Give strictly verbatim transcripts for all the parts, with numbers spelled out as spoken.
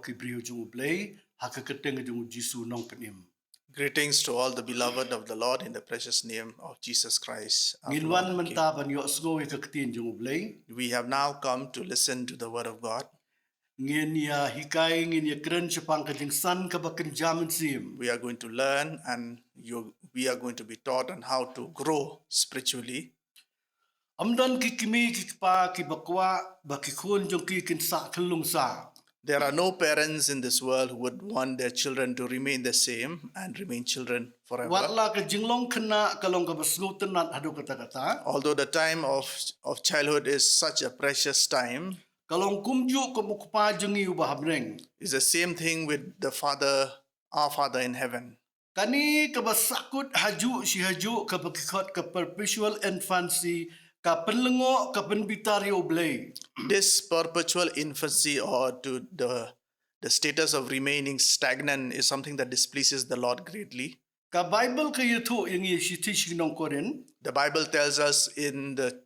ki briew jong U Blei ha ka kyrteng jong U Jisu Nongpynim. Greetings to all the beloved of the Lord in the precious name of Jesus Christ, our Lord and King. Ngin wan mynta ban ïohsngew ïa ka ktien jong U Blei. We have now come to listen to the word of God. Ngin ïa hikai, ngin ïa kren shaphang ka jingsan kaba kynja mynsiem. We are going to learn and you, we are going to be taught on how to grow spiritually. Ym don ki kmie ki kpa kiba kwah ba ki khun jong ki kin sah khyllung sah. There are no parents in this world who would want their children to remain the same and remain children forever. Wat la ka jinglong khynnah ka long kaba sngewtynnat haduh katta katta. Although the time of, of childhood is such a precious time, ka long kumjuh kum u Kpa jong ngi uba ha bneng. It's the same thing with the Father, our Father in heaven. Kane kaba sahkut hajuh shi hajuh kaba ki khot ka perpetual infancy, ka pynlyngngoh, ka pynbitar ïa U Blei. This perpetual infancy, or to the, the status of remaining stagnant, is something that displeases the Lord greatly. Ka Bible ka ïathuh ïa ngi shithi shi ki nong Korinth. The Bible tells us in the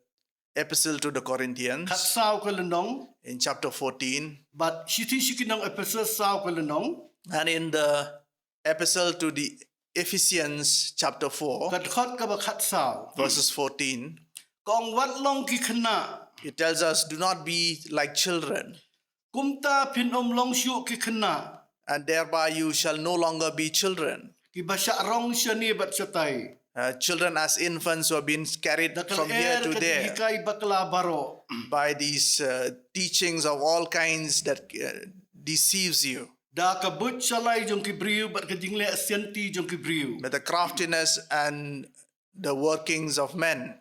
Epistle to the Corinthians, khatsaw ka lynnong, in chapter fourteen, bad shithi shi ki nong Ephesus saw ka lynnong, and in the Epistle to the Ephesians, chapter four, ka dkhot kaba khatsaw, verses fourteen, ka ong, wat long ki khynnah. It tells us, "Do not be like children." Kumta phin ym long shuh ki khynnah. And thereby you shall no longer be children. Kiba shah rong shane bad shatai. Uh, children as infants who have been carried from here to there. Da ka lyer ka jinghikai bakla baroh. By these, uh, teachings of all kinds that, uh, deceives you. Da ka buit shalai jong ki briew bad ka jingleh sianti jong ki briew. By the craftiness and the workings of men.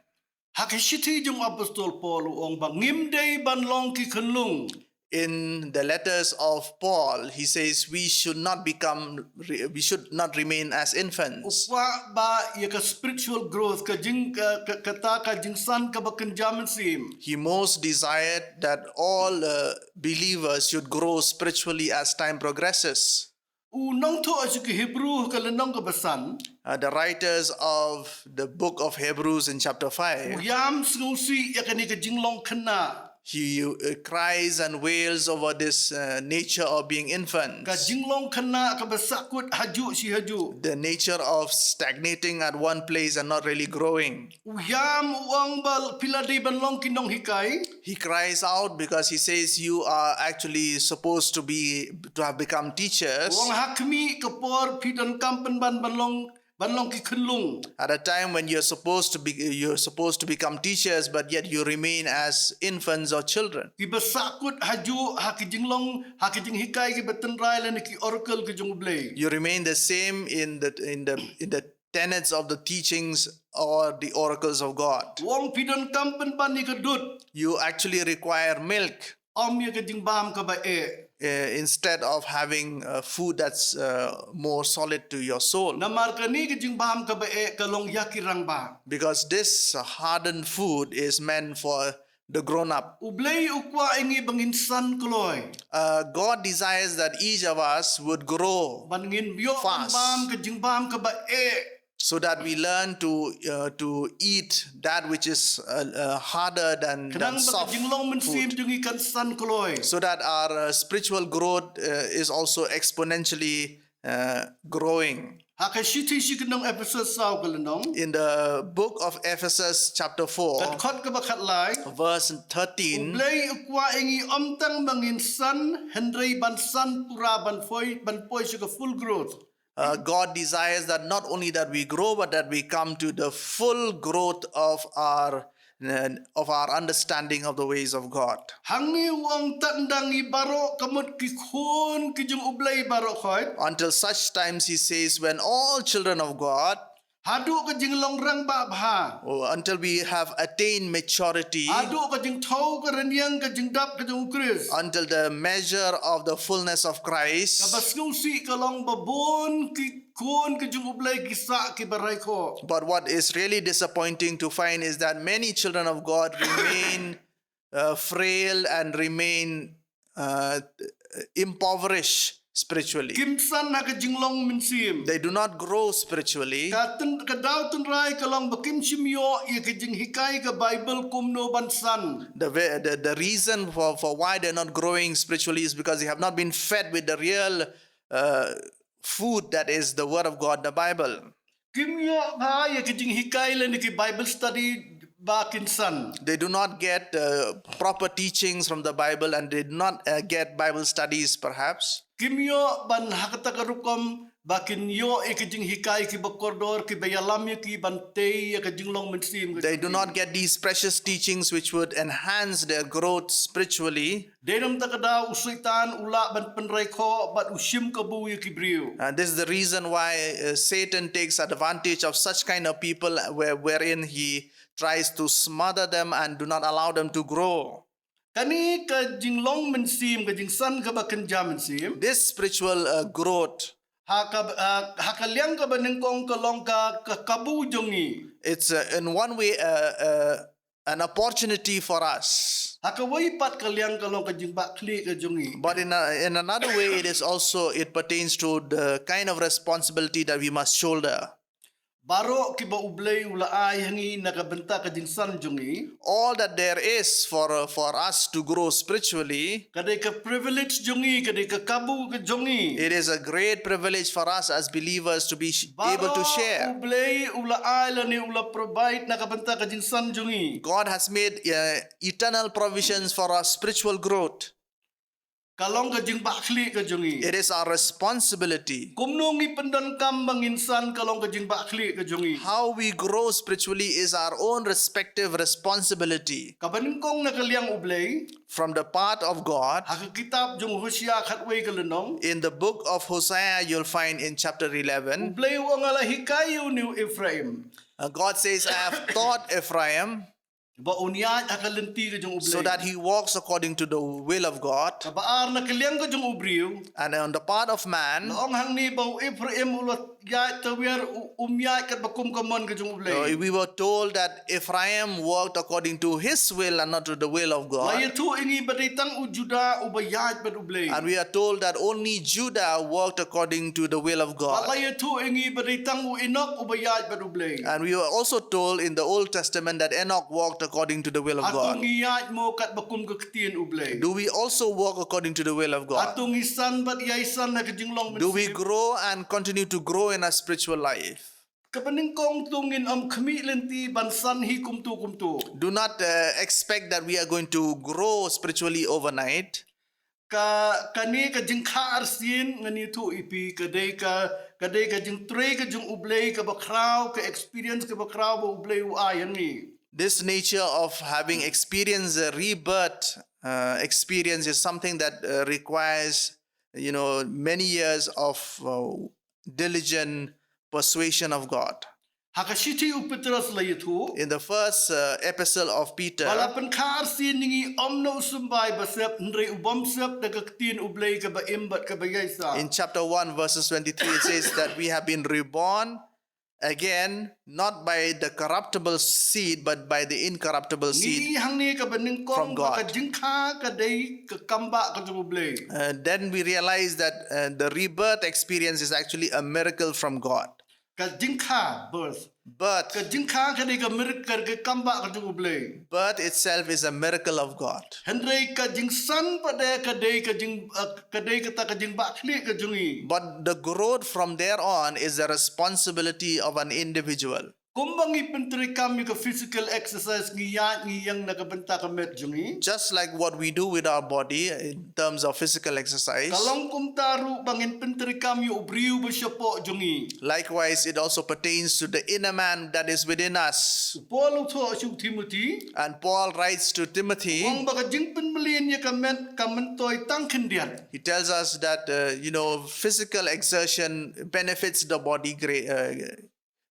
Ha ka shithi jong u Apostol Paul u ong ba ngim dei ban long ki khunlung. In the letters of Paul, he says we should not become, we should not remain as infants. U kwah ba ïa ka spiritual growth, ka jing, ka, ka, kata ka jingsan kaba kynja mynsiem. He most desired that all, uh, believers should grow spiritually as time progresses. U nongthoh sha ki Hebru ka lynnong kaba san. Uh, the writers of the book of Hebrews in chapter five, u ïam sngewsih ïa kane ka jinglong khynnah. He, uh, cries and wails over this, uh, nature of being infants. Ka jinglong khynnah kaba sahkut hajuh shi hajuh. The nature of stagnating at one place and not really growing. U ïam u ong ba phi la dei ban long ki nonghikai. He cries out because he says, "You are actually supposed to be, to have become teachers." U ong ha khmih ka por phi donkam pynban ban long, ban long ki khunlung. At a time when you're supposed to be, you're supposed to become teachers, but yet you remain as infants or children. Kiba sahkut hajuh ha ki jinglong, ha ki jinghikai kiba tynrai lane ki oracle ki jong U Blei. You remain the same in the, in the, in the tenets of the teachings or the oracles of God. U ong phi donkam pynban ïa ka dud. You actually require milk. Ym ïa ka jingbam kaba eh. Uh, instead of having, uh, food that's, uh, more solid to your soul. Namar kane ka jingbam kaba eh ka long ïa ki rangbah. Because this hardened food is meant for the grown up. U Blei u kwah ïa ngi ba ngin san kloi. Uh, God desires that each of us would grow fast. Ban ngin ïoh ban bam ka jingbam kaba eh. So that we learn to, uh, to eat that which is, uh, uh, harder than, than soft food. Khnang ba ka jinglong mynsiem jong ngi kan san kloi. So that our, uh, spiritual growth, uh, is also exponentially uh, growing. Ha ka shithi sha ki nong Ephesus saw ka lynnong. In the book of Ephesus chapter four, ka dkhot kaba khatlai, verse thirteen, U Blei u kwah ïa ngi ym tang ba ngin san, hynrei ban san pura, ban poi, ban poi sha ka full growth. Uh, God desires that not only that we grow, but that we come to the full growth of our and of our understanding of the ways of God. Hangne u ong tang da ngi baroh ka mut ki khun ki jong U Blei baroh khoit. Until such times, he says, when all children of God, haduh ka jinglong rangbah bha. Oh, until we have attained maturity. Haduh ka jingthew ka rynïeng ka jingdap ka jong U Khrist. Until the measure of the fullness of Christ. Kaba sngewsih ka long ba bun ki khun ki jong U Blei ki sah kiba rai khoh. But what is really disappointing to find is that many children of God remain, uh, frail and remain, uh, impoverished spiritually. Kim san ha ka jinglong mynsiem. They do not grow spiritually. Ka tyn-, ka daw tynrai ka long ba kim shym ïoh ïa ka jinghikai ka Bible kumno ban san. The ve-, the, the reason for, for why they're not growing spiritually is because they have not been fed with the real, uh, food, that is the word of God, the Bible. Kim ïoh ba ïa ka jinghikai lane ki Bible study ba kin san. They do not get, uh, proper teachings from the Bible, and they do not, uh, get Bible studies, perhaps. Kim ïoh ban ha kata ka rukom ba kin ïoh ïa ka jinghikai kiba kordor kiba ïalam ïa ki ban tei ïa ka jinglong mynsiem ka jong ki. They do not get these precious teachings which would enhance their growth spiritually. Dei namar kata ka daw u Soitan u lah ban pynrekho bad u shim kabu ïa ki briew. And this is the reason why, uh, Satan takes advantage of such kind of people, where, wherein he tries to smother them and do not allow them to grow. Kane ka jinglong mynsiem, ka jingsan kaba kynja mynsiem. This spiritual, uh, growth. Ha ka, uh, ha ka liang kaba nyngkong ka long ka, ka kabu jong ngi. It's, uh, in one way, uh, uh, an opportunity for us. Ha kawei pat ka liang ka long ka jingbakla ka jong ngi. But in a, in another way, it is also, it pertains to the kind of responsibility that we must shoulder. Baroh kiba U Blei u la ai ha ngi na ka bynta ka jingsan jong ngi. All that there is for, uh, for us to grow spiritually. Ka dei ka privilege jong ngi, ka dei ka kabu ka jong ngi. It is a great privilege for us as believers to be sh-, able to share. Baroh U Blei u la ai lane u la provide na ka bynta ka jingsan jong ngi. God has made, uh, eternal provisions for our spiritual growth. Ka long ka jingbakla ka jong ngi. It is our responsibility. Kumno ngi pyndonkam ba ngin san ka long ka jingbakla ka jong ngi. How we grow spiritually is our own respective responsibility. Kaba nyngkong na ka liang U Blei. From the part of God. Ha ka kitab jong u Hosea khatwei ka lynnong. In the book of Hosea, you'll find in chapter eleven. U Blei u ong nga la hikai ïa une u Ephraim. Uh, God says, "I have taught Ephraim." Ba un ïaid ha ka lynti ka jong U Blei. So that he walks according to the will of God. Kaba ar na ka liang ka jong u briew. And on the part of man, la ong hangne ba u Ephraim u la ïaid tawiar u, um ïaid katba kum ka mon ka jong U Blei. Uh, we were told that Ephraim walked according to his will and not to the will of God. La ïathuh ïa ngi ba dei tang u Judah uba ïaid bad U Blei. And we are told that only Judah walked according to the will of God. Bad la ïathuh ïa ngi ba dei tang u Enok uba ïaid bad U Blei. And we were also told in the Old Testament that Enoch walked according to the will of God. Hato ngi ïaid mo katba kum ka ktien U Blei? Do we also walk according to the will of God? Hato ngi san bad ïai san ha ka jinglong mynsiem? Do we grow and continue to grow in our spiritual life? Kaba nyngkong to ngin ym khmih lynti ban san hi kumto kumto. Do not, uh, expect that we are going to grow spiritually overnight. Ka, kane ka jingkha arsien ngan ïathuh ïa phi, ka dei ka, ka dei ka jingtrei ka jong U Blei kaba khraw, ka experience kaba khraw ba U Blei u ai ha ngi. This nature of having experienced a rebirth, uh, experience is something that, uh, requires, you know, many years of, uh, diligent persuasion of God. Ha ka shithi u Petros la ïathuh. In the first, uh, epistle of Peter, ba la pynkha arsien ïa ngi ym na u symbai ba sep, hynrei u bym sep da ka ktien U Blei kaba im bad kaba ïaisah. In chapter one, verses twenty-three, it says that we have been reborn again, not by the corruptible seed, but by the incorruptible seed. Ngi i hangne kaba nyngkong ba ka jingkha ka dei ka kambah ka jong U Blei. Uh, then we realize that, uh, the rebirth experience is actually a miracle from God. Ka jingkha, birth. Birth. Ka jingkha ka dei ka mir-, ka, ka kambah ka jong U Blei. Birth itself is a miracle of God. Hynrei ka jingsan pat de ka dei ka jing, uh, ka dei kata ka jingbakla ka jong ngi. But the growth from there on is the responsibility of an individual. Kumba ngi pyntreikam ïa ka physical exercise, ngi ïaid ngi ïeng na ka bynta ka met jong ngi. Just like what we do with our body in terms of physical exercise, ka long kumta ruh ba ngin pyntreikam ïa u briew ba shapoh jong ngi. Likewise, it also pertains to the inner man that is within us. U Paul u thoh sha u Timothy. And Paul writes to Timothy. U ong ba ka jingpynmlien ïa ka met ka myntoi tang khyndiat. He tells us that, uh, you know, physical exertion benefits the body great, uh,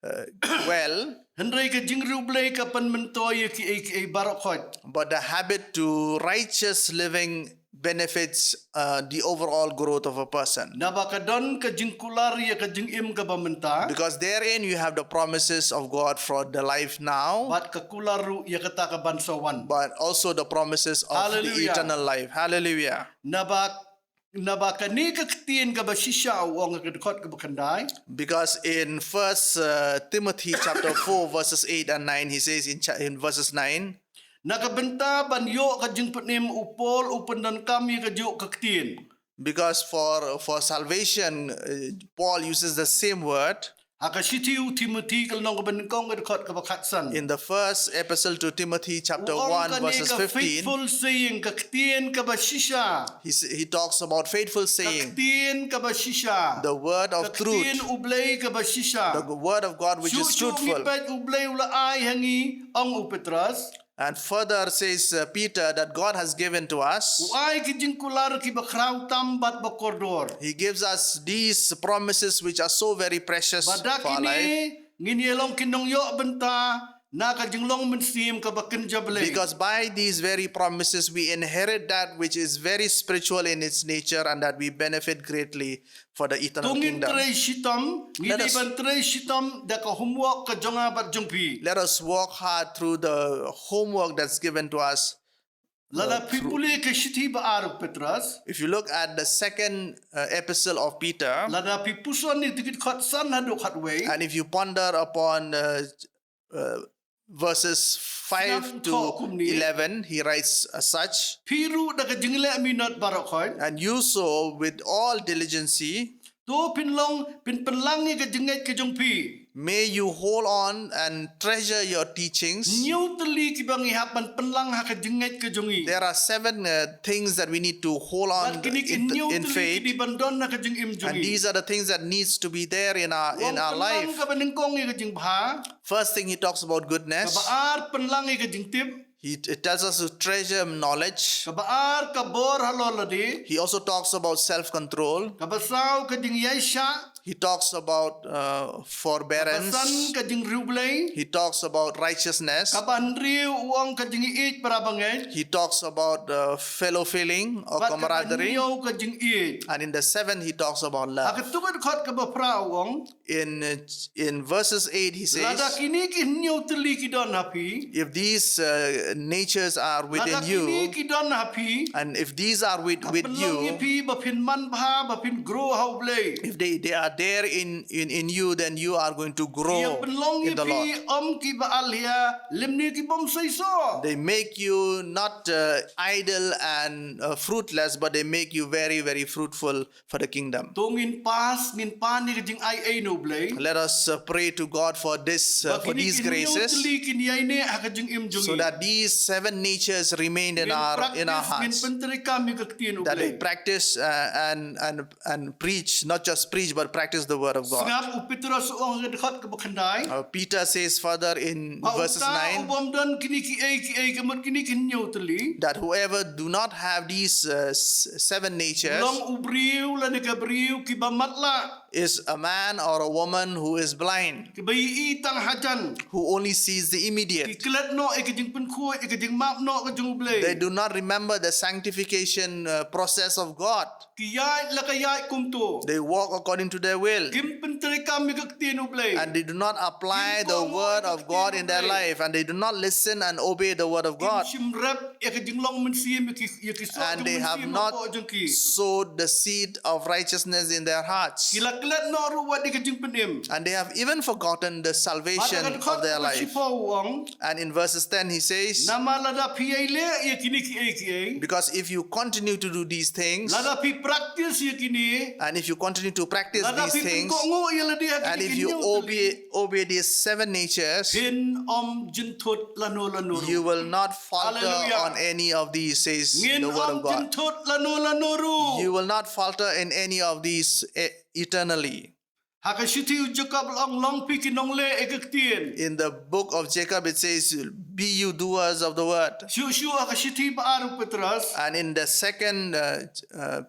uh, well. Hynrei ka jingriewblei ka pynmyntoi ïa kiei kiei baroh khoit. But the habit to righteous living benefits, uh, the overall growth of a person. Naba ka don ka jingkular ïa ka jingim kaba mynta. Because therein you have the promises of God for the life now. Bad ka kular ruh ïa kata kaban sa wan. But also the promises of the eternal life. Hallelujah. Hallelujah. Naba Naba kane ka ktien kaba shisha, u ong ha ka dkhot kaba khyndai. Because in First uh, Timothy chapter four, verses eight and nine, he says in, cha- in verses nine, Na ka bynta ban ïoh ka jingpynim, u Paul u pyndonkam ïa kajuh ka ktien. Because for for salvation, uh, Paul uses the same word. Ha ka shithi u Timothy ka lynnong kaba nyngkong, ka dkhot kaba khatsan. In the first epistle to Timothy, chapter U ong one, kane verses ka fifteen, faithful saying, ka ktien kaba shisha. he, s- he talks about faithful Ka saying, ktien kaba shisha. The word Ka of truth, ktien U Blei kaba shisha. The word of God which is Shuh shuh ngi truthful. peit U Blei u la ai ha ngi, ong u Petros. And further says uh, Peter that God has given to us. U ai ki jingkular kiba khraw tam bad ba kordor. He gives us these promises which are so very precious Bad da for our life. Kine ngin ïa long ki nongïoh bynta na ka jinglong mynsiem kaba kynja Blei. Because by these very promises we inherit that which is very spiritual in its nature and that we benefit greatly for the eternal To ngin kingdom. Trei shitom, ngin Let us- ban trei shitom da ka homework ka jong nga bad jong phi. Let us work hard through the homework that's given to us. Lada phi pule ka shithi ba ar u Petros. If you look at the second uh, epistle of Peter, Lada phi puson ïa ki dkhot san haduh khatwei. And if you ponder upon uh, uh, verses five to eleven, he writes as such, Phi ruh da ka jingleh minot baroh khoit. And you so with all diligency, To phin long, phin pynlang ïa ka jingngeit ka jong phi. May you hold on and treasure your teachings. Hynñiew tylli kiba ngi hap ban pynlang ha ka jingngeit ka jong ngi. There are seven uh, things that we need to hold on Bad kine ki in, hynñiew in tylli faith. Ki dei ban don ha ka jingim jong ngi. And these are the things that needs to be there in our in Wan our pynlang life. Kaba nyngkong ïa ka jingbha. First thing, he talks about goodness. Kaba ar pynlang ïa ka jingtip. He t- tells us to treasure knowledge. Kaba ar ka bor halor lade. He also talks about self-control. Kaba saw ka jingïaishah. He talks about uh, Kaba forbearance. San ka jingriewblei. He talks about righteousness. Kaba hynriew u ong ka jingïeit para bangeit. He talks about uh, fellow feeling or Bad kaba camaraderie. Hynñiew ka jingïeit. And in the seventh, he talks about Ha love. ka tu ka dkhot kaba phra u ong. In in verses eight, he Lada says, kine ki hynñiew tylli ki don ha phi. If these uh, natures are within Lada kine you, ki don ha phi. And if these are with, with Pynlong ïa you, phi ba phin manbha ba phin grow ha u Blei. If they, they are there in, in, in you, then you are going to grow Ïa pynlong in ïa the Lord. Phi ym kiba alhia lymne ki bym seisoh. They make you not uh, idle and uh, fruitless, but they make you very, very fruitful for the kingdom. To ngin pas, ngin pan ïa ka jingai ei na u Blei. Let us uh, pray to God for this, uh, for these graces, Tylli kin ïai neh ha ka jingim jong ngi. So that these seven natures remain in our in our hearts. Ngin practice, ngin pyntrei kam ïa ka ktien u Blei. That we practice uh, and and and preach, not just preach, but practice the word of God. Sngap u Petros u ong ha ka dkhot kaba khyndai. Uh, Peter says further in verses nine. Ba uta u bym don kine ki ei ki ei ka mut kine ki hynñiew tylli. That whoever do not have these uh, seven natures. Long u briew lane ka briew kiba matlah. Is a man or a woman who is blind. Kiba ïohi tang hajan. Who only sees the immediate. Ki klet noh ïa ka jingpynkhuid, ïa ka jingmap noh ka jong u Blei. They do not remember the sanctification uh, process of God. Ki ïaid la ka ïaid kumto. They walk according to their will. Kim pyntrei kam ïa ka ktien u Blei. And they do not apply the word of God in their life, and they do not listen and obey the word of God. Kim shim rep ïa ka jinglong mynsiem ïa ki, ïa ki soh jong ki. And they have not sowed the seed of righteousness in their hearts. Ki la klet noh ruh wat ïa ka jingpynim. And they have even forgotten the salvation of their life. Bad ha ka dkhot kaba shiphew u ong. And in verses ten he says, Namar lada phi ïai leh ïa kine ki ei ki ei. Because if you continue to do these things, lada phi practice ïa kine, and if you continue to practice these things, lada phi pynkohnguh ïa lade ha kine ki hynñiew tylli, and if you obey, obey these seven natures, phin ym jynthut lano lano ruh. You will not falter on any of these, says the word of God. Ngin ym jynthut lano lano ruh. You will not falter in any of these eh, eternally. Ha ka shithi u Jakob la ong long phi ki nongleh ïa ka ktien. In the book of Jacob it says, "Be you doers of the word." Shuh shuh ha ka shithi ba ar u Petros. And in the second uh, uh,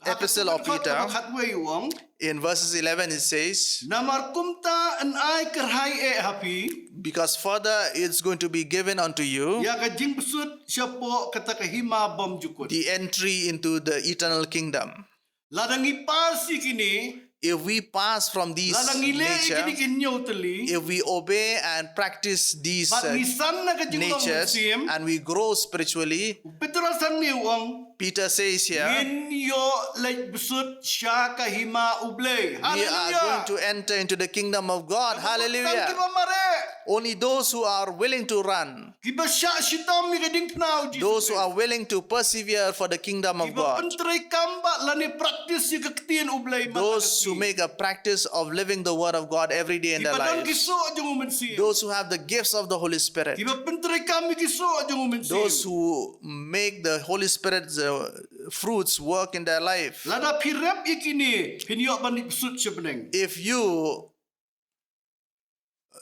epistle of Peter, ha ka dkhot kaba khatwei u ong, in verses eleven it says, Namar kumta yn ai kyrhai eh ha phi. Because further it's going to be given unto you. Ïa ka jingbsut shapoh kata ka hima bymjukut. The entry into the eternal kingdom. Lada ngi pass ïa kine, if we pass from these nature, lada ngi leh ïa kine ki hynñiew tylli, if we obey and practice these uh, natures, bad ngi san ha ka jinglong mynsiem, and we grow spiritually, u Petros hangne u ong, Peter says here, Ngin ïoh leit bsut sha ka hima U Blei. we are going Haleluya. To enter into the kingdom of God. Tang Hallelujah. kiba mareh. Only those who are willing to run, Kiba shah shitom ïa ka jingpynpaw Jisu. those who are willing to persevere for the kingdom of Kiba God, pyntreikam bad lane practice ïa ka ktien U Blei. those who make a practice of living the word of God every day in their Kiba don ki lives, soh jong U Mynsiem. Those who have the gifts of the Holy Spirit, Kiba pyntreikam ïa ki soh jong U Mynsiem. Those who make the Holy Spirit's uh, fruits work in their life. Lada phi rep ïa kine, phin ïoh ban leit bsut sha bneng. If you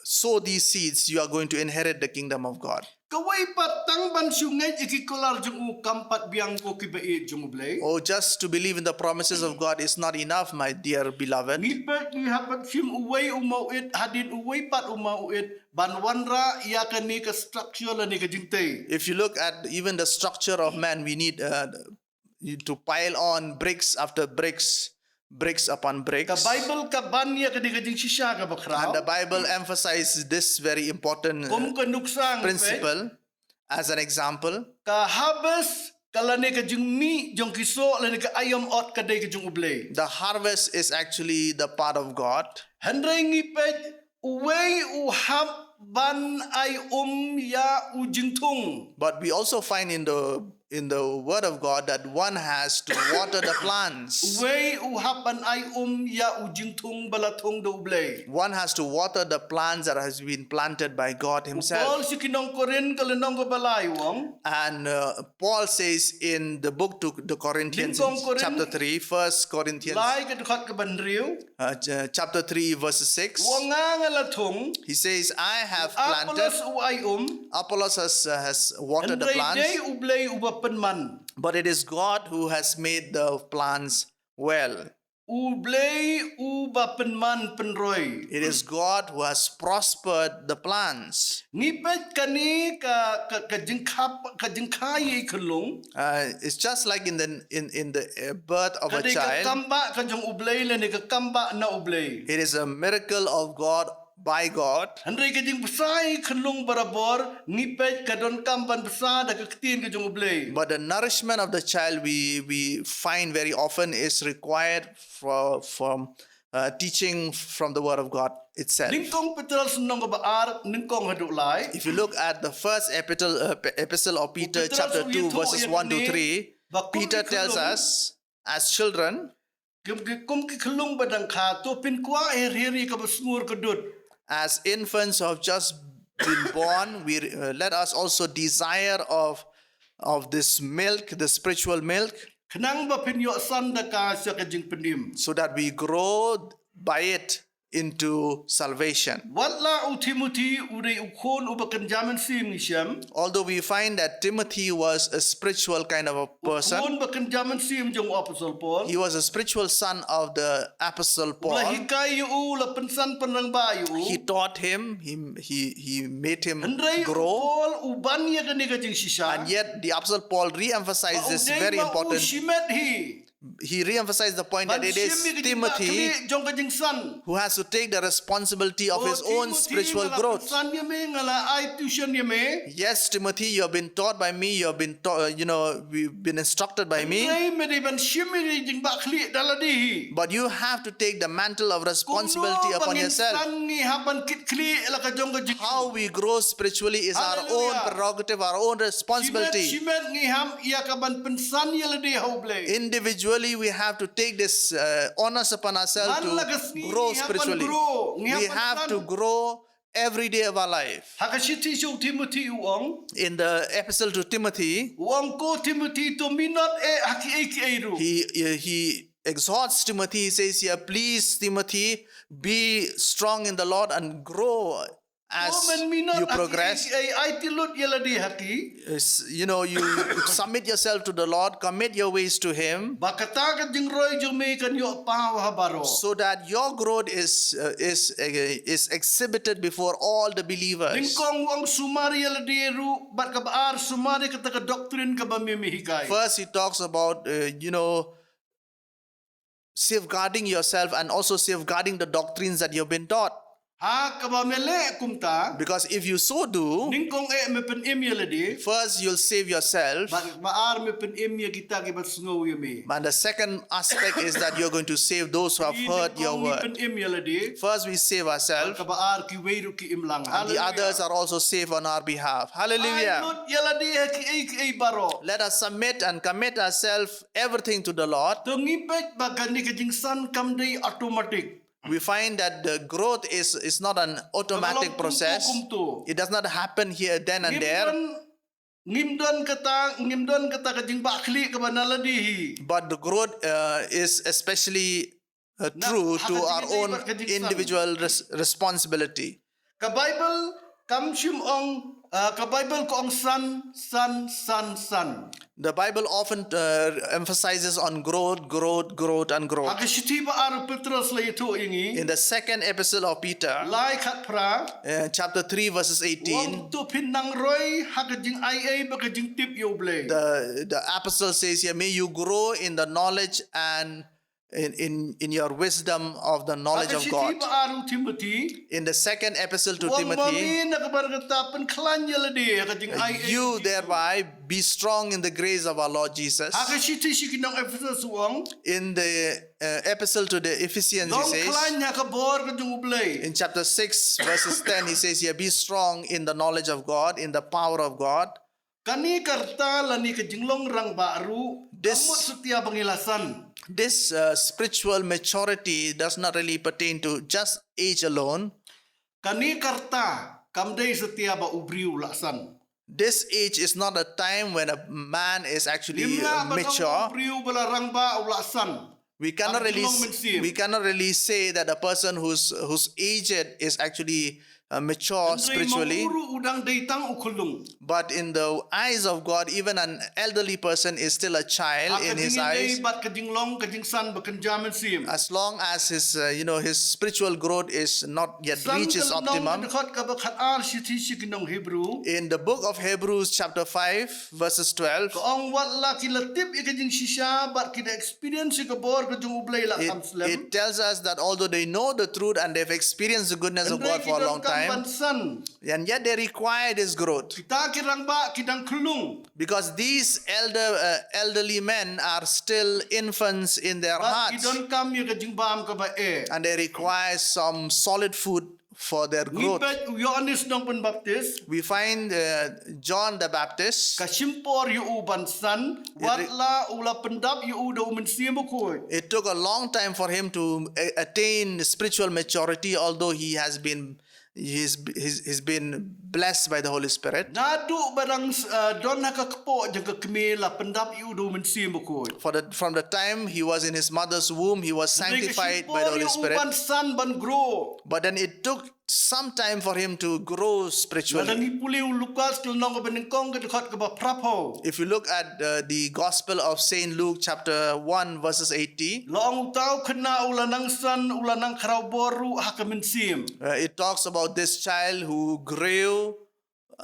sow these seeds, you are going to inherit the kingdom of God. Kawei pat tang ban shu ngeit ïa ki kular jong U kam pat biang, ko kiba ïeit jong U Blei. Oh, just to believe in the promises of God is not enough, my dear beloved. Ngi peit ngi hap ban shim uwei u mawit hadien uwei pat u mawit ban wanrah ïa kane ka structure lane ka jingtei. If you look at even the structure of man, we need uh, to pile on bricks after bricks, bricks upon bricks. Ka Bible ka ban ïa kane ka jingshisha kaba khraw. And the Bible emphasizes this very important uh, Kum ka nuksa ngi peit. Principle. As an example, Ka harvest ka lane ka jingmih jong ki soh lane ka aïom ot ka dei ka jong U Blei. The harvest is actually the part of God. Hynrei ngi peit uwei u hap ban ai um ïa u jingthung. But we also find in the in the word of God that one has to water the plants. Uwei u hap ban ai um ïa u jingthung ba la thung da U Blei. One has to water the plants that has been planted by God U Himself. Paul sha ki nong Korinth ka lynnong kaba lai u ong. And uh, Paul says in the book to the Corinthians, Lynnong Korinth chapter three, First Corinthians, Lai ka dkhot kaba hynriew. uh, ch- chapter three, verse six, U ong nga nga la thung. He says, I have planted, Apollos u ai um. Apollos has, uh, has watered the Hynrei dei plants, U Blei uba pynman. But it is God who has made the plants well. U Blei uba pynman pynroi. It is God who has prospered the plants. Ngi peit kane ka ka ka jingkhap ka jingkhai ïa i khyllung. Uh, it's just like in the in, in the uh, birth of Ka a dei ka child. Kam ba ka jong U Blei lane ka kam ba na U Blei. It is a miracle of God by God. Hynrei ka jingbsa ïa i khyllung barabor ngi peit ka donkam ban bsa da ka ktien ka jong U Blei. But the nourishment of the child we we find very often is required for, from uh, teaching from the Word of God itself. Nyngkong Petros lynnong kaba ar nyngkong haduh lai. If you look at the first epistle, uh, p- epistle of Peter, Petros chapter u two, ïathuh verses ïa one to kane, three, ba kum Peter ki tells khyllung, us, as children, kum ki, kum ki khyllung ba dang kha, to pynkwah her her ïa kaba sngur ka dud. as infants who have just been born, we uh, let us also desire of of this milk, the spiritual milk, Khnang ba phin ïoh san da ka sha ka jingpynim. So that we grow by it into salvation. Wat la u Timothy u dei u khun uba kynja mynsiem ngi shem. Although we find that Timothy was a spiritual kind of a person, Khun ba kynja mynsiem jong u Apostol Paul. He was a spiritual son of the Apostle U la Paul. hikai ïa u, u la pynsan pynrangbah ïa u. He taught him, he, he, he made him Hynrei u grow. Paul u ban ïa kane ka jingshisha. And yet, the Apostle Paul re-emphasized Ba u this dei very ma u important. Shimet hi. He re-emphasized the point that it is Timothy Jong ka jingsan. Who has to take the responsibility of his own spiritual growth. Nga la pynsan ïa me, nga la ai tuition ïa me. Yes, Timothy, you have been taught by me, you have been taught, uh, you know, we've been instructed by me. Hynrei me dei ban shim ïa ka jingbakla da lade hi. But you have to take the mantle of responsibility upon yourself. Kumno ba ngin san ngi hap ban kit khlieh la ka jong ka jingim. How we grow spiritually is our own prerogative, our own responsibility. Shimet, shimet ngi hap ïa ka ban pynsan ïa lade ha U Blei. Individually, we have to take this uh, onus upon ourselves to grow spiritually. We have to grow every day of our life. Ha ka shithi sha u Timothy u ong. In the epistle to Timothy, u ong, ko Timothy, to minot eh ha kiei kiei ruh. He, he exhorts Timothy, he says here, please, Timothy, be strong in the Lord and grow as you progress. Ai ti lut ïa lade ha ki. You know, you submit yourself to the Lord, commit your ways to Him. Ba kata ka jingroi jong me kan ïoh paw ha baroh. So that your growth is, uh, is, uh, is exhibited before all the believers. Nyngkong u ong sumar ïa lade ruh, bad kaba ar sumar ïa kata ka doctrine kaba me me hikai. First, he talks about, uh, you know, safeguarding yourself and also safeguarding the doctrines that you've been taught. Ha kaba me leh kumta, because if you so do, nyngkong eh me pynim ïa lade, first you'll save yourself, bad kaba ar me pynim ïa kita kiba sngew ïa me. And the second aspect is that you're going to save those who have heard your word. Nyngkong ngi pynim ïa lade, first we save ourselves, bad kaba ar kiwei ruh ki im lang. And the others are also saved on our behalf. Hallelujah. Ai lut ïa lade ha kiei kiei baroh. Let us submit and commit ourselves everything to the Lord. To ngi peit ba kane ka jingsan kam dei automatic. We find that the growth is, is not an automatic process. Kumto, kumto. It does not happen here, then and there. Ngim don, ngim don kata, ngim don kata ka jingbahkhlieh kaba na lade hi. But the growth, uh, is especially, uh, true to our own individual res-, responsibility. Ka Bible kam shym ong, uh, ka Bible ka ong san, san, san, san. The Bible often, uh, emphasizes on growth, growth, growth, and growth. Ha ka shithi ba ar u Petros la ïathuh ïa ngi. In the second epistle of Peter, lai khatphra, uh, chapter three, verses eighteen, u ong to phin nang roi ha ka jingaiei bad ka jingtip ïa U Blei. The, the apostle says here, "May you grow in the knowledge and in, in, in your wisdom of the knowledge of God." Ha ka shithi ba ar u Timothy, in the second epistle to Timothy, u ong ma ngi na ka bynta kata pynkhlaiñ ïa lade ha ka jingaiei. "You thereby be strong in the grace of our Lord Jesus." Ha ka shithi sha ki nong Ephesus u ong, in the, uh, epistle to the Ephesians, he says, long khlaiñ ha ka bor ka jong U Blei. In chapter six, verses ten, he says here, "Be strong in the knowledge of God, in the power of God." Kane ka rta lane ka jinglong rangbah ruh, this, kam mut satia ba ngi la san. This, uh, spiritual maturity does not really pertain to just age alone. Kane ka rta kam dei satia ba u briew u la san. This age is not a time when a man is actually, uh, mature. Ngim lah ban ong ba u briew ba la rangbah u la san. We cannot really, we cannot really say that a person who's, who's aged is actually, uh, mature spiritually. Hynrei ma u ruh u dang dei tang u khyllung. But in the eyes of God, even an elderly person is still a child in his eyes. Ha ka jingïadei bad ka jinglong ka jingsan ba kynja mynsiem. As long as his, uh, you know, his spiritual growth is not yet reached its optimum. San ka lynnong ka dkhot kaba khatar shithi sha ki nong Hebru, in the book of Hebrews chapter five, verses twelve, ka ong wat la ki la tip ïa ka jingshisha bad ki da experience ïa ka bor ka jong U Blei la kham slem. It, it tells us that although they know the truth and they've experienced the goodness of God for a long time, hynrei ki donkam ban san. And yet they require this growth. Kita ki rangbah ki dang khyllung. Because these elder, uh, elderly men are still infants in their hearts. Bad ki donkam ïa ka jingbam kaba eh. And they require some solid food for their growth. Ngi peit u Ïoannis Nongpynbaptis. We find, uh, John the Baptist. Ka shim por ïa u ban san, wat la u la pyndap ïa u da u Mynsiem Bakhuid. It took a long time for him to a-, attain spiritual maturity, although he has been, he's, he's, he's been blessed by the Holy Spirit. Naduh ba dang, uh, don ha ka kpoh jong ka kmie la pyndap ïa u da u Mynsiem Bakhuid. For the, from the time he was in his mother's womb, he was sanctified by the Holy Spirit. Hynrei ka shim por ïa u ban san, ban grow. But then it took some time for him to grow spiritually. Lada ngi pule u Lukas ka lynnong kaba nyngkong ka dkhot kaba phraphew. If you look at, uh, the Gospel of Saint Luke chapter one verses eighty, la ong uta u khynnah u la nang san, u la nang khraw bor ruh ha ka mynsiem. Uh, it talks about this child who grew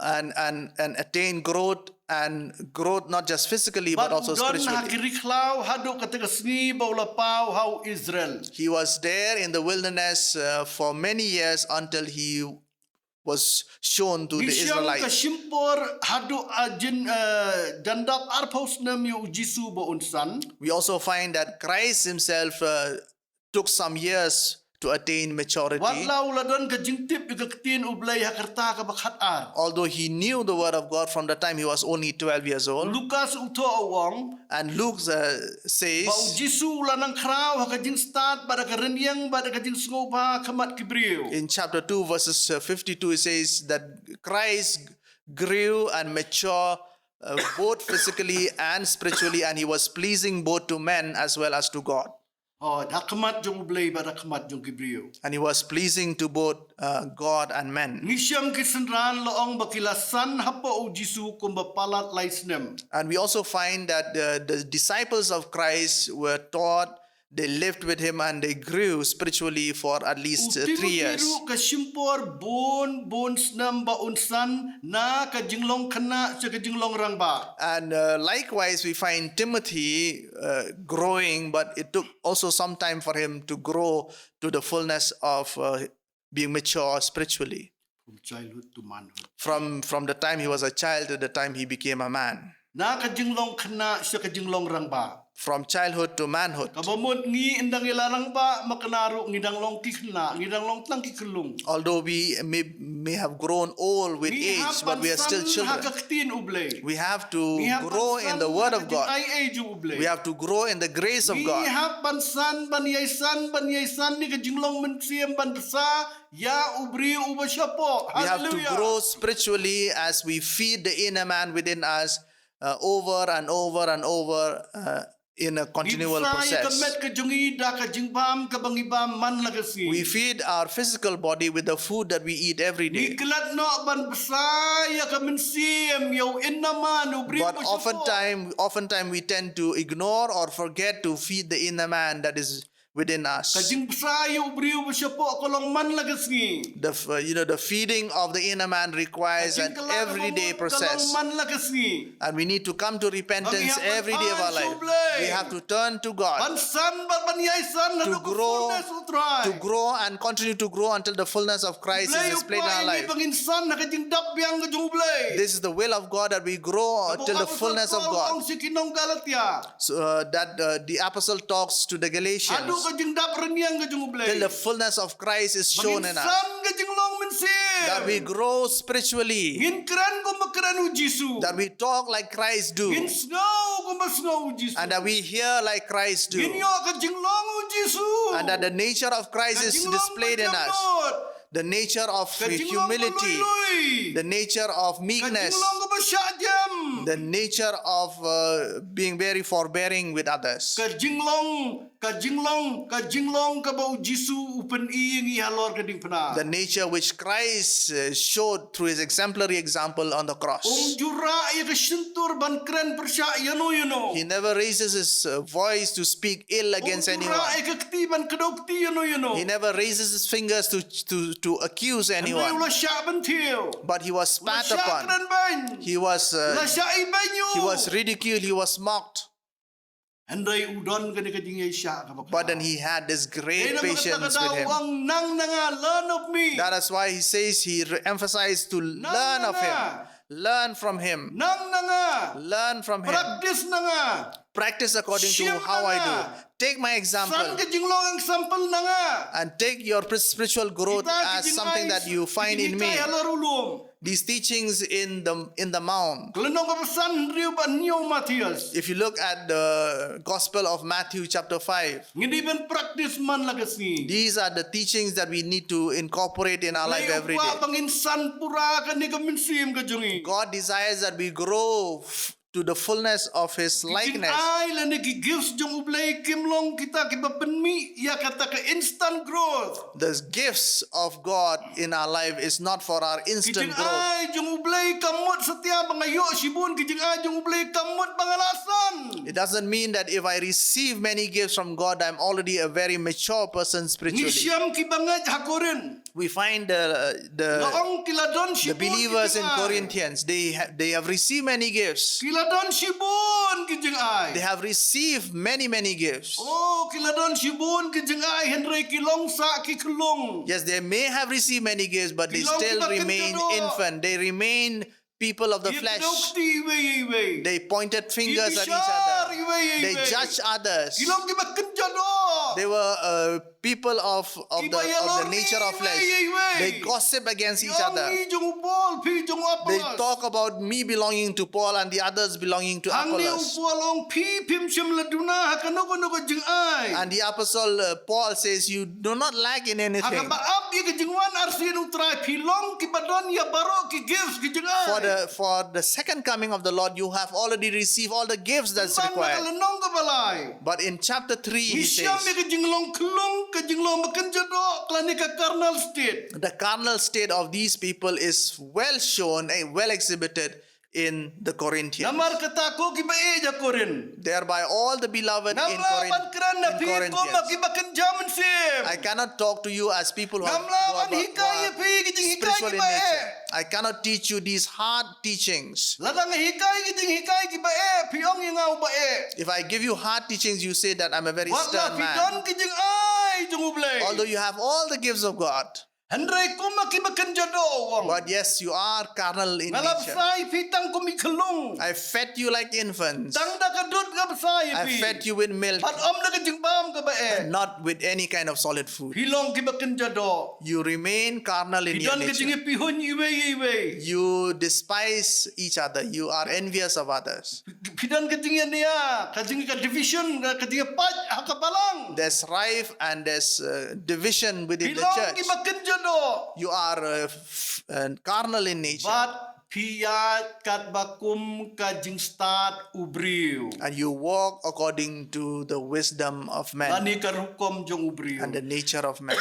and, and, and attained growth and growth not just physically but also spiritually. Bad u don ha ki ri khlaw haduh kata ka sngi ba u la paw ha u Israel. He was there in the wilderness, uh, for many years until he was shown to the Israelites. Ngi shem ka shim por haduh a jin, uh, jandap arphew snem ïa u Jisu ba un san. We also find that Christ himself, uh, took some years to attain maturity. Wat la u la don ka jingtip ïa ka ktien U Blei ha ka rta kaba khatar. Although he knew the word of God from the time he was only twelve years old. Lukas u thoh u ong. And Luke, uh, says, ba u Jisu u la nang khraw ha ka jingstad bad ha ka rynïeng bad ha ka jingsngewbha ha khmat ki briew. In chapter two, verses, uh, fifty-two, it says that Christ grew and mature, uh, both physically and spiritually, and he was pleasing both to men as well as to God. Oh, ha khmat jong U Blei bad ha khmat jong ki briew. And he was pleasing to both, uh, God and men. Ngi shem ki synran la ong ba ki la san hapoh u Jisu kumba palat lai snem. And we also find that the, the disciples of Christ were taught, they lived with him and they grew spiritually for at least, uh, three years. U Timothy ruh ka shim por bun bun snem ba un san na ka jinglong khynnah sha ka jinglong rangbah. And, uh, likewise, we find Timothy, uh, growing, but it took also some time for him to grow to the fullness of, uh, being mature spiritually. From childhood to manhood. From, from the time he was a child to the time he became a man. Na ka jinglong khynnah sha ka jinglong rangbah. From childhood to manhood. Kaba mut ngi ynda ngi la rangbah, mynta ruh ngi dang long ki khynnah, ngi dang long tang ki khyllung. Although we may, may have grown old with age, but we are still children. Ngi hap ban san ha ka ktien U Blei. We have to grow in the word of God. Ngi hap ban san ha ka jingai ei jong U Blei. We have to grow in the grace of God. Ngi hap ban san, ban ïai san, ban ïai san ïa ka jinglong mynsiem ban bsa ïa u briew uba shapoh. Hallelujah. We have to grow spiritually as we feed the inner man within us, uh, over and over and over, uh, in a continual process. Ngi bsa ïa ka met ka jong ngi da ka jingbam kaba ngi bam man la ka sngi. We feed our physical body with the food that we eat every day. Ngi klet noh ban bsa ïa ka mynsiem ïa u inner man, u briew uba shapoh. But oftentimes, oftentimes we tend to ignore or forget to feed the inner man that is within us. Ka jingbsa ïa u briew uba shapoh ka long man la ka sngi. The f-, uh, you know, the feeding of the inner man requires an everyday process. Ka jingkylla kaba mut ka long man la ka sngi. And we need to come to repentance every day of our life. Ba ngi hap ban pan sha U Blei. We have to turn to God. Ban san, ban, ban ïai san haduh ka fullness u Trai. To grow, to grow and continue to grow until the fullness of Christ is displayed in our life. U Blei u kwah ïa ngi ba ngin san ha ka jingdap biang ka jong U Blei. This is the will of God, that we grow till the fullness of God. Kaba u apostol Paul u ong sha ki nong Galatia. So, uh, that, uh, the apostle talks to the Galatians. Haduh ka jingdap rynïeng ka jong U Blei. Till the fullness of Christ is shown in us. Ba ngin san ka jinglong mynsiem. That we grow spiritually. Ngin kren kumba kren u Jisu. That we talk like Christ do. Ngin sngew kumba sngew u Jisu. And that we hear like Christ do. Ngin ïoh ka jinglong u Jisu. And that the nature of Christ is displayed in us. Ka jinglong ba jemnud. The nature of humility, ka jinglong ba lui lui, the nature of meekness, ka jinglong kaba shah jem, the nature of, uh, being very forbearing with others. Ka jinglong, ka jinglong, ka jinglong kaba u Jisu u pyni ïa ngi halor ka diengphna. The nature which Christ, uh, showed through his exemplary example on the cross. Um ju rah ïa ka shyntur ban kren pyrshah ïano ïano. He never raises his, uh, voice to speak ill against anyone. Um ju rah ïa ka kti ban kdew kti ïano ïano. He never raises his fingers to, to, to accuse anyone. Hynrei u la shah bynthiew. But he was spat upon. U la shah kren beiñ. He was, uh, u la shah ibeiñ ïa u. He was ridiculed, he was mocked. Hynrei u don kane ka jingïaishah kaba khraw. But then he had this great patience with him. Dei namar kata ka daw u ong, "Nang na nga, learn of me." That is why he says, he re-, emphasized to learn of him. Nang na nga. Learn from him. Nang na nga. Learn from him. Practice na nga. Practice according to how I do. Shim na nga. Take my example. San ka jinglong example na nga. And take your pr-, spiritual growth as something that you find in me. Kita ki jinghikai, ki jinghikai halor u lum. These teachings in the, in the mount. Ka lynnong kaba san, hynriew bad hynñiew Mathaios. If you look at the Gospel of Matthew chapter five, ngin dei ban practice man la ka sngi. These are the teachings that we need to incorporate in our life every day. U Blei u kwah ba ngin san pura kane ka mynsiem ka jong ngi. God desires that we grow f-, to the fullness of his likeness. Ki jingai lane ki gifts jong U Blei kim long kita kiba pynmih ïa kata ka instant growth. The gifts of God in our life is not for our instant growth. Ki jingai jong U Blei kam mut satia ba nga ïoh shibun ki jingai jong U Blei kam mut ba nga la san. It doesn't mean that if I receive many gifts from God, I'm already a very mature person spiritually. Ngi shem kiba ngeit ha Korinth. We find the, uh, the, nga ong ki la don shibun ki jingai. The believers in Corinthians, they ha-, they have received many gifts. Ki la don shibun ki jingai. They have received many, many gifts. Oh, ki la don shibun ki jingai, hynrei ki long sah ki khyllung. Yes, they may have received many gifts, but they still remain infant. Ki long kiba kynja doh. They remain people of the flesh. Ki kdew kti iwei ïa iwei. They pointed fingers at each other. Ki bishar iwei ïa iwei. They judged others. Ki long kiba kynja doh. They were, uh, people of, of the, of the nature of flesh. Ki ba ïalor ïa iwei ïa iwei. They gossip against each other. Ïa u, ngi jong u Paul, phi jong u Apollos. They talk about me belonging to Paul and the others belonging to Apollos. Hangne u Paul u ong, phi phim shym la duna ha kano kano ka jingai. And the apostle, uh, Paul says, "You do not lack in anything." Ha kaba ap ïa ka jingwan arsien U Trai, phi long kiba don ïa baroh ki gifts ki jingai. For the, for the second coming of the Lord, you have already received all the gifts that's required. Pynban na ka lynnong kaba lai. But in chapter three, he says, ngi shem ïa ka jinglong khyllung, ka jinglong ba kynja doh, lane ka carnal state. The carnal state of these people is well shown, eh, well exhibited in the Corinthians. Namar kata ko kiba ïeit ha Korinth. Thereby all the beloved in Corinth, in Corinthians. Ngam lah ban kren ïa phi kum kiba kynja mynsiem. I cannot talk to you as people who are, who are, who are spiritual in nature. Ngam lah ban hikai ïa phi ki jinghikai kiba ïeit. I cannot teach you these hard teachings. Lada nga hikai ki jinghikai kiba ïeit, phi ong ïa nga uba ïeit. If I give you hard teachings, you say that I'm a very stern man. Wat la phi don ki jingai jong U Blei. Although you have all the gifts of God. Hynrei kum ma ki ba kynja doh, u ong. But yes, you are carnal in nature. Nga la bsa ïa phi tang kum ki khyllung. I fed you like infants. Tang da ka dud nga bsa ïa phi. I fed you with milk. Bad ym da ka jingbam kaba eh. And not with any kind of solid food. Phi long ki ba kynja doh. You remain carnal in your nature. Phi don ka jingïapeihuiñ iwei ïa iwei. You despise each other. You are envious of others. Phi don ka jingïania, ka jing, ka division, ka jingïapait ha ka balang. There's strife and there's uh, division within the church. Phi long ki ba kynja doh. You are uh, f- uh, carnal in nature. Bad phi ïaid katba kum ka jingstad u briew. And you walk according to the wisdom of man. Lane ka rukom jong u briew. And the nature of man.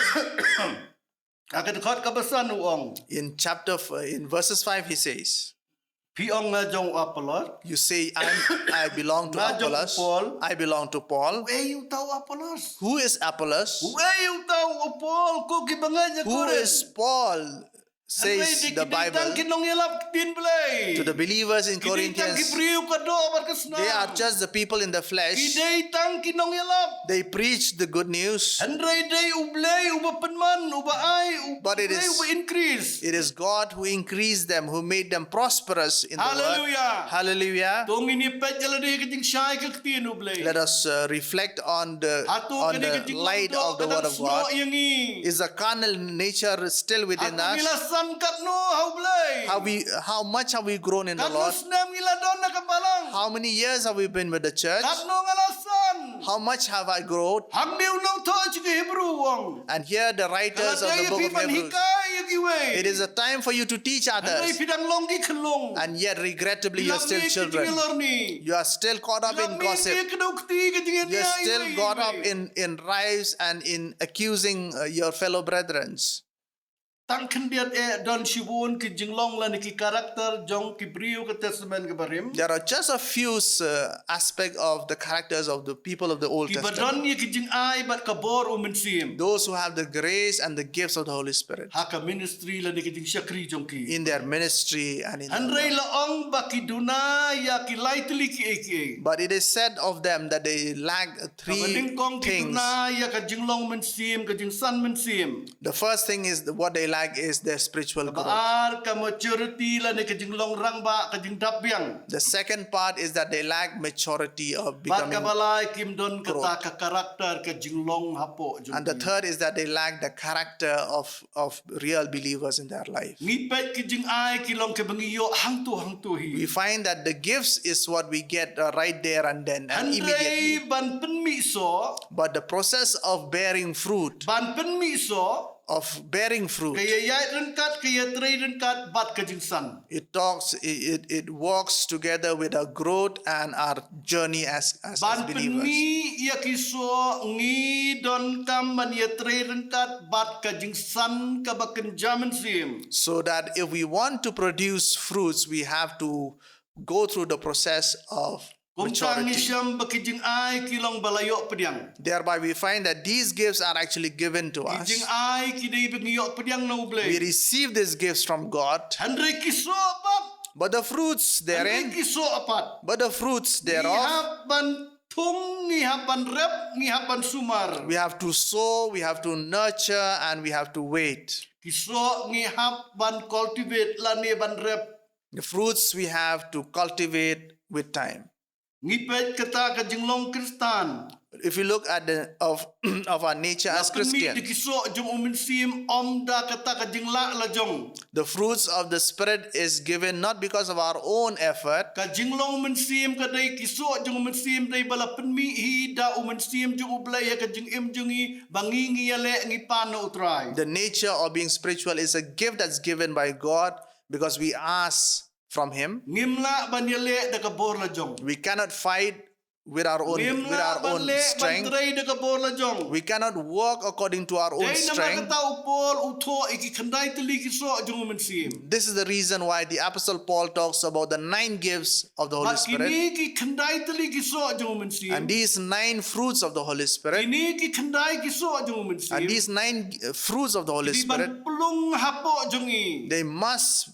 Ha ka dkhot kaba san u ong. In chapter f- in verses five he says, phi ong nga jong u Apollos. You say, I'm, I belong to Apollos. Nga jong u Paul. I belong to Paul. Uei uta u Apollos? Who is Apollos? Uei uta u Paul? Ko ki ba ngeit ïa Korinth. Who is Paul? Says the Bible. Hynrei ki dei tang ki nongïalap ktien Blei. To the believers in Corinthians, ki dei tang ki briew ka doh bad ka snam. They are just the people in the flesh. Ki dei tang ki nongïalap. They preach the good news. Hynrei dei u Blei uba pynman, uba ai, u Blei uba increase. But it is, it is God who increased them, who made them prosperous in the word. Hallelujah. Hallelujah. To ngin ïa peit ïa lade ka jingshai ka ktien u Blei. Let us uh, reflect on the, on the light of the word of God. Hato ka dei ka jinglong doh ka dang snoh ïa ngi? Is the carnal nature still within us? Hato ngi la san katno ha u Blei? Have we, how much have we grown in the Lord? Katno snem ngi la don ha ka balang? How many years have we been with the church? Katno nga la san? How much have I grown? Hangne u nongthoh jong ki Hebru u ong. And here the writers of the book of Hebrews, ka la dei ïa phi ban hikai ïa kiwei. It is a time for you to teach others. Hynrei phi dang long ki khyllung. And yet, regrettably, you are still children. Phi la mih ki jingïalorni. You are still caught up in gossip. Phi la mih ki kdew kti ki jingïania iwei ïa iwei. You are still caught up in, in rives and in accusing uh, your fellow brethren. Tang khyndiat eh don shibun ki jinglong lane ki character jong ki briew ka Testament kaba rim. There are just a few uh, aspect of the characters of the people of the Old Testament. Kiba don ïa ki jingai bad ka bor u Mynsiem. Those who have the grace and the gifts of the Holy Spirit. Ha ka ministry lane ka jingshakri jong ki. In their ministry and in their work. Hynrei la ong ba ki duna ïa ki lai tylli kiei kiei. But it is said of them that they lack three things. Kaba nyngkong ki duna ïa ka jinglong mynsiem, ka jingsan mynsiem. The first thing is what they lack is their spiritual growth. Kaba ar ka maturity lane ka jinglong rangbah, ka jingdap biang. The second part is that they lack maturity of becoming growth. Bad kaba lai kim don kata ka character ka jinglong hapoh jong ki. And the third is that they lack the character of, of real believers in their life. Ngi peit ki jingai ki long kiba ngi ïoh hangto hangto hi. We find that the gifts is what we get uh, right there and then and immediately. Hynrei ban pynmih soh. But the process of bearing fruit, ban pynmih soh, of bearing fruit, ka ïaïaid ryngkat, ka ïatrei ryngkat bad ka jingsan. It talks, it, it, it works together with our growth and our journey as, as, as believers. Ban pynmih ïa ki soh ngi donkam ban ïatrei ryngkat bad ka jingsan kaba kynja mynsiem. So that if we want to produce fruits, we have to go through the process of maturity. Kumta ngi shem ba ki jingai ki long ba la ïoh pdiang. Thereby we find that these gifts are actually given to us. Ki jingai ki dei ba ngi ïoh pdiang na u Blei. We receive these gifts from God. Hynrei ki soh pat. But the fruits therein. Hynrei ki soh pat. But the fruits thereof. Ngi hap ban thung, ngi hap ban rep, ngi hap ban sumar. We have to sow, we have to nurture, and we have to wait. Ki soh ngi hap ban cultivate lane ban rep. The fruits we have to cultivate with time. Ngi peit kata ka jinglong Khristan. If you look at the of of our nature as Christian, la pynmih da ki soh jong u Mynsiem, ym da kata ka jinglah la jong. The fruits of the Spirit is given not because of our own effort. Ka jinglong Mynsiem ka dei, ki soh jong u Mynsiem dei ba la pynmih hi da u Mynsiem jong u Blei ha ka jingim jong ngi, ba ngi ngi ïaleh ngi pan na u Trai. The nature of being spiritual is a gift that's given by God because we ask from Him. Ngim lah ban ïaleh da ka bor la jong. We cannot fight with our own, with our own strength. Ngim lah ban leh ban trei da ka bor la jong. We cannot walk according to our own strength. Dei namar kata u Paul u thoh ïa ki khyndai tylli ki soh jong u Mynsiem. This is the reason why the Apostle Paul talks about the nine gifts of the Holy Spirit. Bad kine ki khyndai tylli ki soh jong u Mynsiem. And these nine fruits of the Holy Spirit. Kine ki khyndai ki soh jong u Mynsiem. And these nine uh, fruits of the Holy Spirit. Ki dei ban plung hapoh jong ngi. They must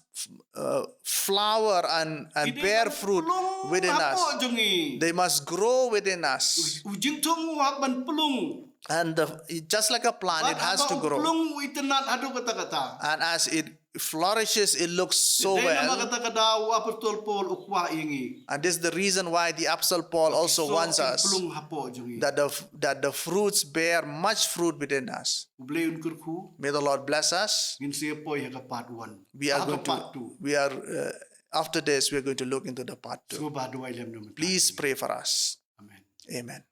uh, flower and, and bear fruit within us. Ki dei ban plung hapoh jong ngi. They must grow within us. U, u jingthung u hap ban plung. And the, it, just like a plant, it has to grow. Plung u itynnad haduh katta katta. And as it flourishes, it looks so Dei namar well. Kata ka daw u apostol Paul u kwah ïa ngi. And this is the reason why the Apostle Paul also So wants ki us plung hapoh jong ngi. that the, that the fruits bear much fruit within us. U Blei un kyrkhu. May the Lord bless us. Ngin sa poi ha ka part one. We are Ha ka going part to, two. we are, uh, after this, we are going to look into the part two. Sngewbha duwai lem nong. Please pray for us. Amen. Amen.